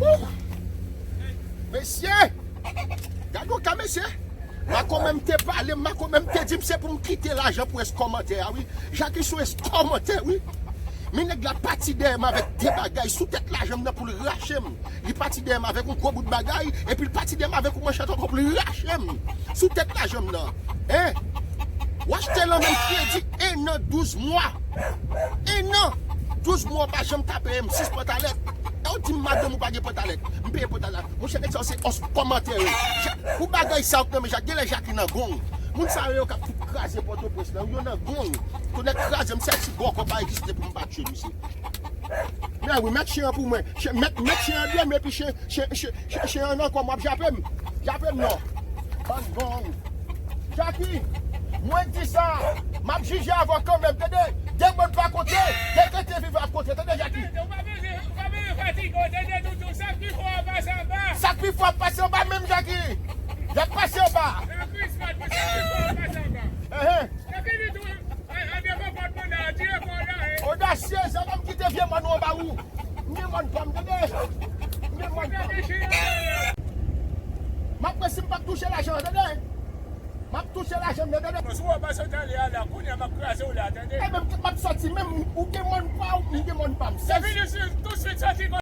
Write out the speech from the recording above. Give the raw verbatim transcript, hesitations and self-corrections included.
Wouh! Mesye! Gade yon ka, mesye! Makomè m te pale, makomè m te di m se pou m kite lajan pou rès kòmantè a, wi. Jaki sou rès kòmantè, wi. Men nèg la pati dèyè m avèk de bagay sou tèt lajan m nan pou l rache m. Li pati dèyè m avèk yon gwo bout bagay, epi l pati dèyè m avèk yon manchèt ankò pou l rache m. Sou tèt lajan m nan. Hein? W achte lanmè m kredi en an, douz mwa. En an, douz mwa w pa janm ka peye m, sispann talèt. E w di m madanm ou pa gen pantalèt. M peye pantalèt. Monchè, nèg sa yo se os kòmantè yo. Ja-, pou bagay sa yo k nan men Jaki, genlè Jaki nan gong. Moun sa yo k ap fout kraze Pòtoprens lan, yo nan gong. Tonnè kraze m, sèl si bòkò pa egziste pou m pa tchwe misye. Men wi, mèt chen an pou mwen. Chen, mèt, mèt chen an dwe m, epi chen, chen, chen, chen, chen an nan kò m, w ap jape m. Jape m non. Bann gong. Jaki, mwen di sa, m ap jije avè w kanmenm, tande? De mòn pa konte, de tete vivan ap konte, tande, Jaki? Ou pa bezwen, ou pa bezwen fatige w, tande, Toutou, sa k pi fò ap pase anba. Sa k pi fò ap pase anba menm, Jaki. Y ap pase anba. Sa k pi fò ap pase anba. Enhen. Epi li tou, an, an devan pòt manda, tire kò w la, e. Odasye, sa pa m kite vye mòn ou anba ou. M gen mòn pa m, tande? M gen mòn pa m. M ap wè si m p ap touche lajan an, tande? M ap touche lajan m nan, tande? Bon, si w pa sot ale a la, kounye a m ap kraze w la, tande? E menm, m ap sòti, menm ou gen mòn pa w, m gen mòn pa m. Epi li sou,